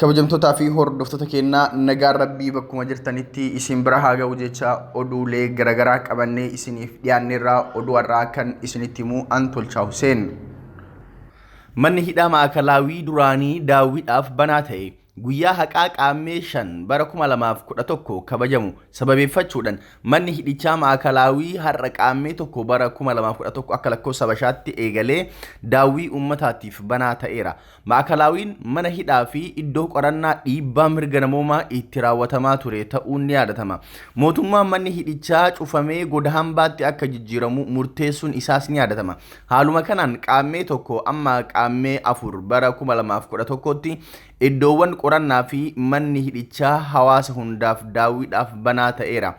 Kabajamtootaa fi hordoftoota keenyaa nagaan rabbii bakkuma jirtanitti isin bira haa ga'u jecha oduulee garaagaraa qabannee isiniif dhiyaanneerraa oduu har'aa kan isinitti himu an Tolchaa Huseen. Manni hidhaa maakalaawii duraanii daawwiidhaaf banaa ta'e guyyaa haqaa qaammee 5 bara 2011 kabajamu sababeeffachuudhaan manni hidhichaa maakalaawii har'a qaammee 1 bara 2011 akka lakkoofsa Habashaatti eegalee daawwii uummataatiif banaa ta'eera. Maakalaawwiin mana hidhaa fi iddoo qorannaa dhiibbaa mirga namoomaa itti raawwatamaa ture ta'uun ni yaadatama. Mootummaan manni hidhichaa cufamee goda hambaatti akka jijjiiramu murteessuun isaas ni yaadatama. Haaluma kanaan qaammee 1 amma qaammee 4 bara 2011tti iddoowwan qorannaa fi manni hidhichaa hawaasa hundaaf daawwiidhaaf banaa ta'eera.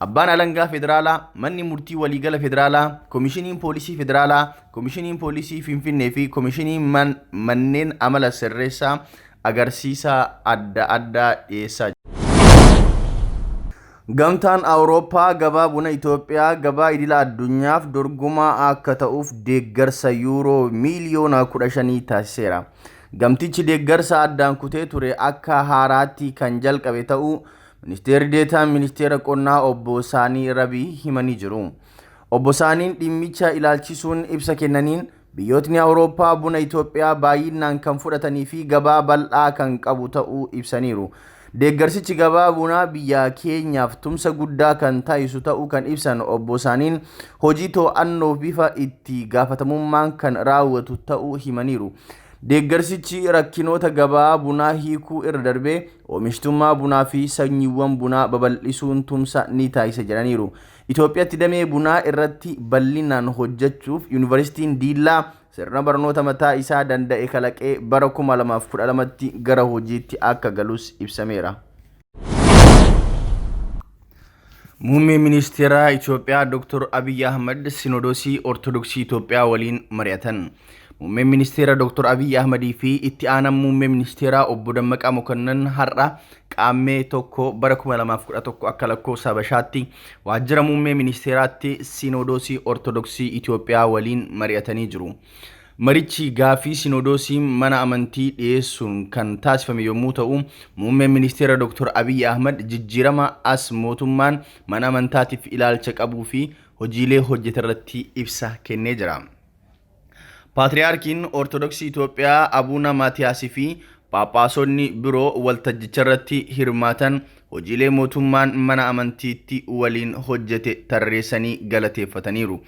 Abbaan Alangaa Federaalaa, Manni Murtii Waliigala Federaalaa, Komishiniin Poolisii Federaalaa, Komishiniin Poolisii Finfinnee fi Komishiniin Manneen Amala Sirreessaa agarsiisa adda addaa dhiyeessaa jiru. Gamtaan Awurooppaa gabaa buna Itoophiyaa gabaa idila addunyaaf dorgomaa akka ta'uuf deeggarsa yuuroo miiliyoona 15 taasiseera. Gamtichi deeggarsa addaan kutee ture akka haaraatti kan jalqabe ta'uu Ministeerri Deetaan Ministeera Qonnaa Obbo Saanii Rabii himanii jiru. Obbo Saaniin dhimmicha ilaalchisuun ibsa kennaniin biyyootni Awurooppaa buna Itoophiyaa baay'innaan kan fudhatanii fi gabaa bal'aa kan qabu ta'uu ibsaniiru. Deeggarsichi gabaa bunaa biyya keenyaaf tumsa guddaa kan taasisu ta'uu kan ibsan Obbo Saaniin hojii to'annoo bifa itti gaafatamummaan kan raawwatu ta'uu himaniiru. Deeggarsichi rakkinoota gabaa bunaa hiikuu irra darbee oomishtummaa bunaa fi sanyiiwwan bunaa babal'isuun tumsa ni taasisa jedhaniiru. Itoophiyaatti damee bunaa irratti bal'inaan hojjechuuf Yuunivarsiitiin Diillaa sirna barnoota mataa isaa danda'e kalaqee bara 2012tti gara hojiitti akka galus ibsameera. Muummeen Ministeeraa Itoophiyaa Dr. Abiy Ahmad Sinodoosii Ortodoksii Itoophiyaa waliin mari'atan. Muummeen Ministeera Dr. Abiy Ahmadii fi itti aanaan muummee ministeeraa obbo Dammaqaa Mokonnon har'a qaammee 1 bara 2011 akka lakkoofsa Habashaatti waajjira muummee ministeeraatti Sinodoosii Ortodoksii Itoophiyaa waliin mari'atanii jiru. Marichi gaaffii Sinodoosiin mana amantii dhiyeessuun kan taasifame yommuu ta'u, muummeen ministeera Dr. Abiy Ahmad jijjiirama as mootummaan mana amantaatiif ilaalcha qabuu fi hojiilee hojjeterratti ibsa kennee jira. Paatriyaarkiin Ortodoksii Itoophiyaa Abuuna Maatiyaasii fi Phaaphaasonni biroo waltajjicharratti hirmaatan hojiilee mootummaan mana amantiitti waliin hojjete tarreessanii galateeffataniiru.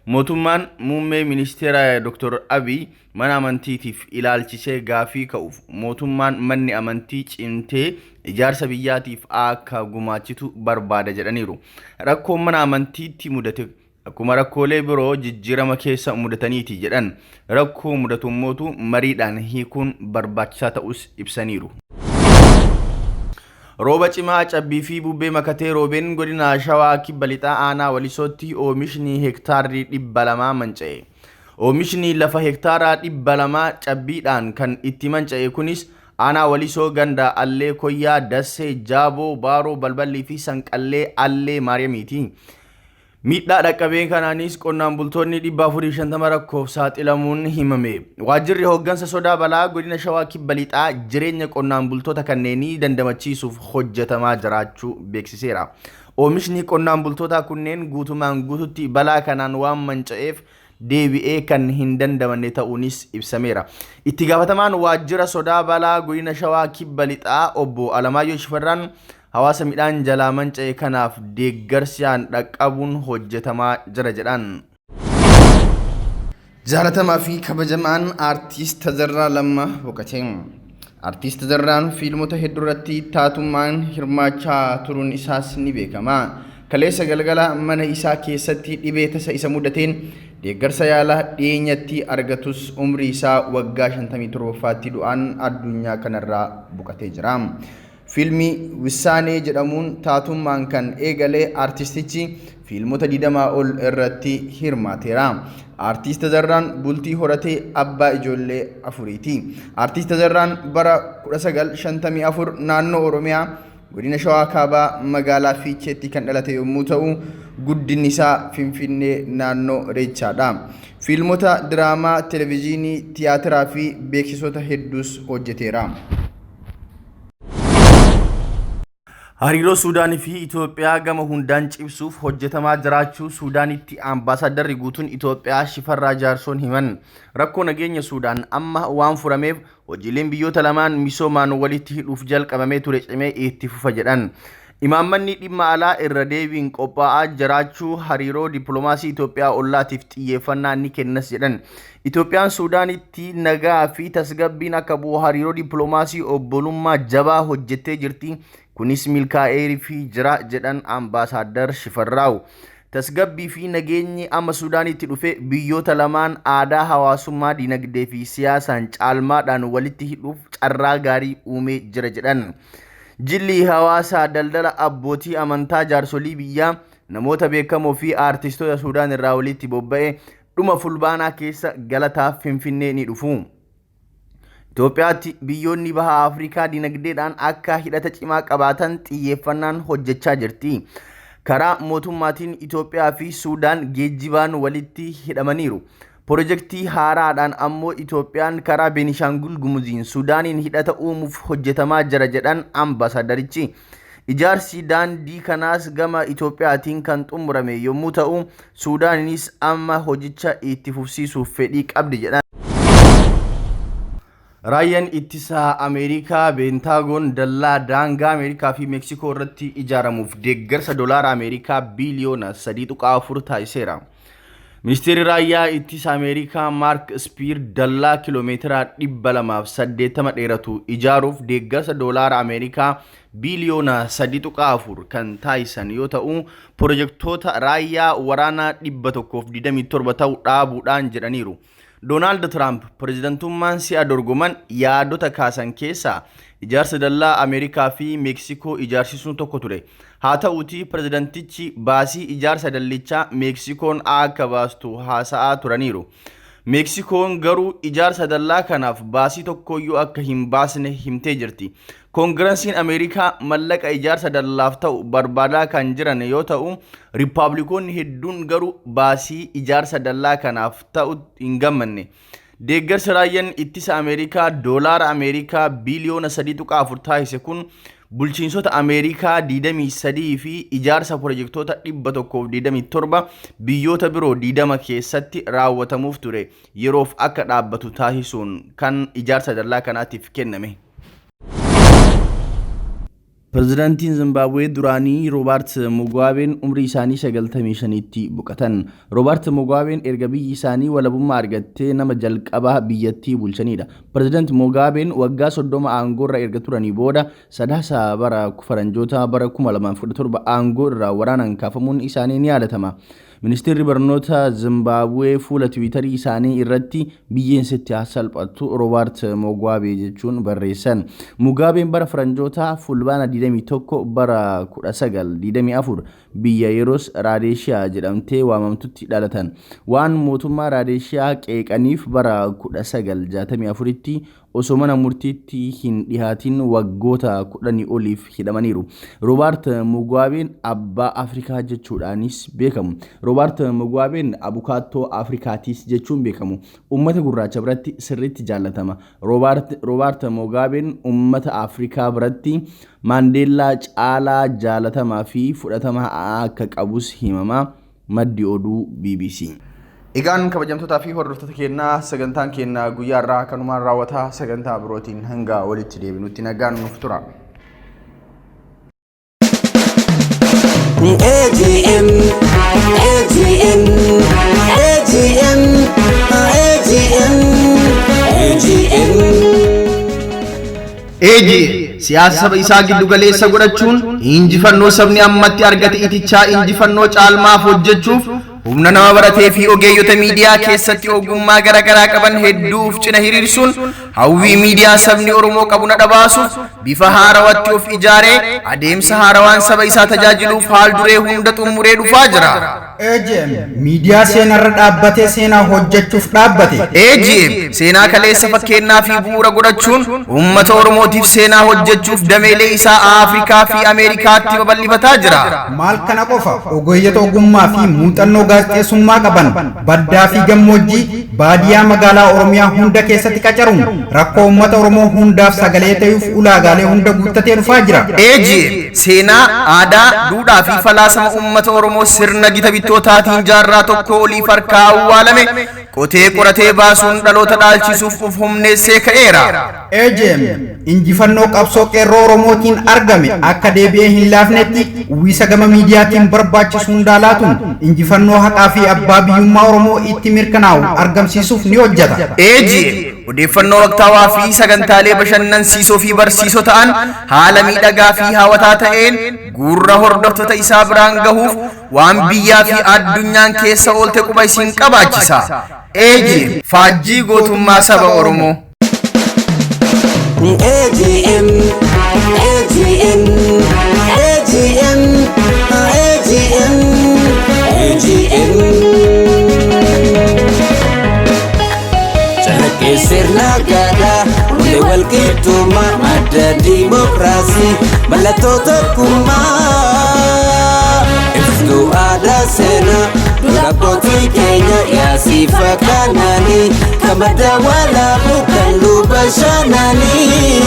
Mootummaan muummee ministeera Dr. Abiy mana amantiitiif ilaalchisee gaaffii ka'uuf mootummaan manni amantii cimtee ijaarsa biyyaatiif akka gumaachitu barbaada jedhaniiru. Rakkoon mana amantiitti mudate Akkuma rakkoolee biroo jijjiirama keessa mudataniiti jedhan. Rakkoo mudatummootu mariidhaan hiikuun barbaachisaa ta'us ibsaniiru. Rooba cimaa cabbii fi bubbee makatee roobeen godina Shawaa Kibba Lixaa aanaa Walisootti oomishni hektaarri 200 manca'e. Oomishni lafa hektaaraa 200 cabbiidhaan kan itti manca'e kunis aanaa Walisoo ganda Allee Koyyaa, Dassee, Jaaboo, Baaroo, Balballii fi Sanqallee Allee Maariyamiiti. Miidhaa dhaqqabeen kanaanis qonnaan bultoonni 450 rakkoof saaxilamuun himame. Waajjirri hooggansa sodaa balaa godina Shawaa Kibba Lixaa jireenya qonnaan bultoota kanneenii dandamachiisuuf hojjetamaa jiraachuu beeksiseera. Oomishni qonnaan bultootaa kunneen guutumaan guututti balaa kanaan waan manca'eef deebi'ee kan hin dandamanne ta'uunis ibsameera. Itti gaafatamaan waajjira sodaa balaa godina Shawaa Kibba Lixaa obbo Alamaayyoo Shifarraan hawaasa midhaan jalaa manca'e kanaaf deeggarsaan dhaqqabuun hojjetamaa jira jedhan. Jaalatamaa fi kabajamaan Aartiist Tazarraa Lammaa boqote. Aartiist Tazarraan fiilmota hedduu irratti taatummaan hirmaachaa turuun isaas ni beekama. Kaleessa galgala mana isaa keessatti dhibee tasa isa mudateen deeggarsa yaalaa dhiyeenyatti argatus umrii isaa waggaa 57ffaatti du'aan addunyaa kanarraa boqotee jira. Fiilmii Wissaanee jedhamuun taatummaan kan eegale aartistichi fiilmota 20 ol irratti hirmaateera. Aartiist Tazarraan bultii horatee abbaa ijoollee afuriiti. Aartiist Tazarraan bara 1954 naannoo Oromiyaa godina Shawaa Kaabaa magaalaa Fiicheetti kan dhalate yommuu ta'u guddinni isaa Finfinnee naannoo Reechaadha. Fiilmota diraamaa, televezyiinii, tiyaatiraa fi beeksisoota hedduus hojjeteera. Hariiroo Suudaanii fi Itoophiyaa gama hundaan cimsuuf hojjetamaa jiraachuu Suudaanitti Ambaasaaddarri guutuun Itoophiyaa Shifarraa Jaarsoon himan. Rakkoo nageenya Suudaan amma waan furameef hojiileen biyyoota lamaan misoomaan walitti hidhuuf jalqabamee ture cimee itti fufa jedhan. Imaammanni dhimma alaa irra deebiin qophaa'aa jiraachuu hariiroo dippiloomaasii Itoophiyaa ollaatiif xiyyeeffannaa ni kennas jedhan. Itoophiyaan Suudaanitti nagaa fi tasgabbiin akka bu'u hariiroo dippiloomaasii obbolummaa jabaa hojjettee jirti. Kunis milkaa'eefii jira jedhan Ambaasaaddar Shifarraaw. Tasgabbii fi nageenyi amma Suudaanitti dhufe biyyoota lamaan aadaa hawaasummaa, dinagdee fi siyaasaan caalmaadhaan walitti hidhuuf carraa gaarii uumee jira jedhan. Jilli hawaasaa daldala abbootii amantaa jaarsolii biyyaa namoota beekamoo fi aartistoota Suudaan irraa walitti bobba'e dhuma fulbaanaa keessa galataaf Finfinnee ni dhufu. Itoophiyaatti biyyoonni baha Afrikaa dinagdeedhaan akka hidhata cimaa qabaatan xiyyeeffannaan hojjechaa jirti. Karaa mootummaatiin Itoophiyaa fi Suudaan geejjibaan walitti hidhamaniiru. Pirojektii haaraadhaan ammoo Itoophiyaan karaa Beenishaangul Gumuziin Suudaaniin hidhata uumuuf hojjetamaa jira jedhan ambaasaadarichi. Ijaarsi daandii kanaas gama Itoophiyaatiin kan xumurame yommuu ta'u, Suudaaninis amma hojicha itti fufsiisuuf fedhii qabdi jedhan. Raayyaan ittisa Ameerikaa Peentaagoon dallaa daangaa Ameerikaa fi Meeksikoo irratti ijaaramuuf deeggarsa doolaara Ameerikaa biiliyoona 3.4 taasiseera. Ministeerri raayyaa ittisa Ameerikaa Maark Ispiir dallaa kiloomeetira 280 dheeratu ijaaruuf deeggarsa doolaara Ameerikaa biiliyoona 3.4 kan taasisan yoo ta'u, pirojektoota raayyaa waraanaa 127 ta'u dhaabuudhaan jedhaniiru. Doonaald Tiraamp pirezidantummaan si'a dorgoman yaadota kaasan keessaa ijaarsa dallaa Ameerikaa fi Meeksikoo ijaarsisuun tokko ture. Haa ta'uutii pirezidantichi baasii ijaarsa dallichaa Meeksikoon akka baastu haasa'aa turaniiru. Meeksikoon garuu ijaarsa dallaa kanaaf baasii tokkoyyuu akka hin baasne himtee jirti. Koongiransiin Ameerikaa mallaqa ijaarsa dallaaf ta'u barbaadaa kan jiran yoo ta'u, Rippaablikoonni hedduun garuu baasii ijaarsa dallaa kanaaf ta'u hin gammanne. Deeggarsi raayyaan ittisa Ameerikaa doolaara Ameerikaa biiliyoona 3.4 taasise kun bulchiinsota Ameerikaa 23 fi ijaarsa pirojektoota 127 biyyoota biroo 20 keessatti raawwatamuuf ture yeroof akka dhaabbatu taasisuun kan ijaarsa dallaa kanaatiif kenname. Pirezidaantiin Zimbaabuwee duraanii Roobaart Mugaabeen umrii isaanii 95tti boqotan. Roobaart Mugaabeen erga biyyi isaanii walabummaa argattee nama jalqabaa biyyattii bulchanidha. Pirezidaant Mugaabeen waggaa 30 aangoorra erga turanii booda Sadaasa bara faranjoota bara 2017 aangoo irraa waraanaan kaafamuun isaanii ni yaadatama. Ministeerri barnoota Zimbaabuwee fuula Tiwiitarii isaanii irratti biyyeen sitti haa salphattu Roobaart Mugaabee jechuun barreessan. Mugaabeen bara faranjootaa Fulbaana 21 bara 1924 biyya yeroos Raadeeshiyaa jedhamtee waamamtutti dhalatan. Waan mootummaa Raadeeshiyaa qeeqaniif bara 1964tti osoo mana murtiitti hin dhihaatin waggoota 10 oliif hidhamaniiru. Roobaart Mugaabeen abbaa Afrikaa jechuudhaanis beekamu. Roobaart Mugaabeen abukaattoo Afrikaatiis jechuun beekamu. Uummata gurraacha biratti sirriitti jaallatama. Roobaart Mugaabeen uummata Afrikaa biratti Maandeellaa caalaa jaalatamaa fi fudhatama akka qabus himama. Maddi oduu BBC. Egaan kabajamtootaa fi hordoftoota keenyaa sagantaan keenya guyyaa irraa kanumaan raawwataa sagantaa birootiin hanga walitti deebinutti nagaan nuuf tura. AGM AGM AGM AGM AGM. AGM siyaasa saba isaa giddu galeessa godhachuun injifannoo sabni ammatti argate itichaa injifannoo caalmaaf hojjechuuf humna nama baratee fi ogeeyyota miidiyaa keessatti ogummaa garaagaraa qaban hedduuf cina hiriirsuun hawwii miidiyaa sabni Oromoo qabu na dhabaasuuf bifa haarawatti of ijaaree adeemsa haarawaan saba isaa tajaajiluuf haal duree hunda xumuree dhufaa jira. AGM miidiyaa seenarra dhaabbatee seenaa hojjechuuf dhaabbate. AGM seenaa kaleessa fakkeenyaa fi bu'uura godhachuun uummata Oromootiif seenaa hojjechuuf dameelee isaa Afrikaa fi Ameerikaatti babal'ifataa jira. Maal kana qofa ogeeyyota ogummaa fi muuxannoo gaazexeessummaa qaban baddaa fi gammoojjii baadiyaa magaalaa Oromiyaa hunda keessatti qacaruun rakkoo uummata Oromoo hundaaf sagalee ta'uuf ulaagaalee hunda guuttatee dhufaa jira. AGM seenaa, aadaa, duudhaa fi falaasama uummata Oromoo sirna gita bittootaatiin jaarraa tokko oliif harkaa awwaalame qotee qoratee baasuun dhaloota dhaalchisuuf of humneessee ka'eera. AGM injifannoo qabsoo qeerroo Oromootiin argame akka deebi'ee hin laafnetti uwwisa gama miidiyaatiin barbaachisu hundaa laatuun injifannoo haqaa fi abbaa biyyummaa Oromoo itti mirkanaa'u argamsiisuuf ni hojjeta. AGM odeeffannoo waqtaawaa fi sagantaalee bashannansiisoo fi barsiisoo ta'an haala miidhagaa fi hawwataa ta'een gurra hordoftoota isaa biraan gahuuf waan biyyaa fi addunyaan keessa oolte quba isin qabaachisa. AGM faajjii gootummaa saba Oromoo. AGM, AGM, AGM, AGM, AGM. Calaqqee sirna gadaa hundee walqixxummaa madda diimokiraasii mallattoo tokkummaa. Ibsituu aadaa seenaa dura abbootii keenya yaasiifa kanaanii kan madda walaabuu kan luba shaananii.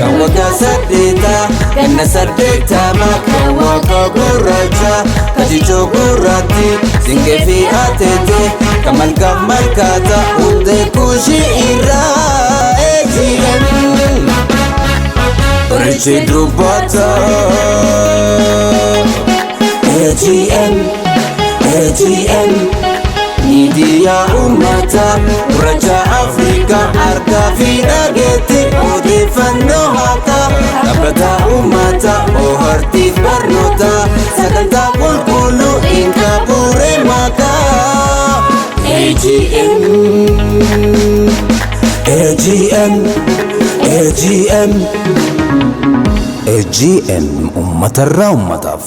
Kan waggaa saddeetaa ganna saddeettama kan waaqa gurraacha kajichoo gurraatti siinqee fi ateete kan malkaaf malkaata hundee kuushii irraa AGM. Richi dubbata AGM, AGM, miidiyaa uummataa gurraacha Afrikaa harkaa fi dhageetti odeeffannoo haqaa dhaabbata uummataa bohaartiif barnoota sagantaa qulqulluu hin qabuure maqaa AGM, AGM, AGM, AGM uummatarraa uummataaf.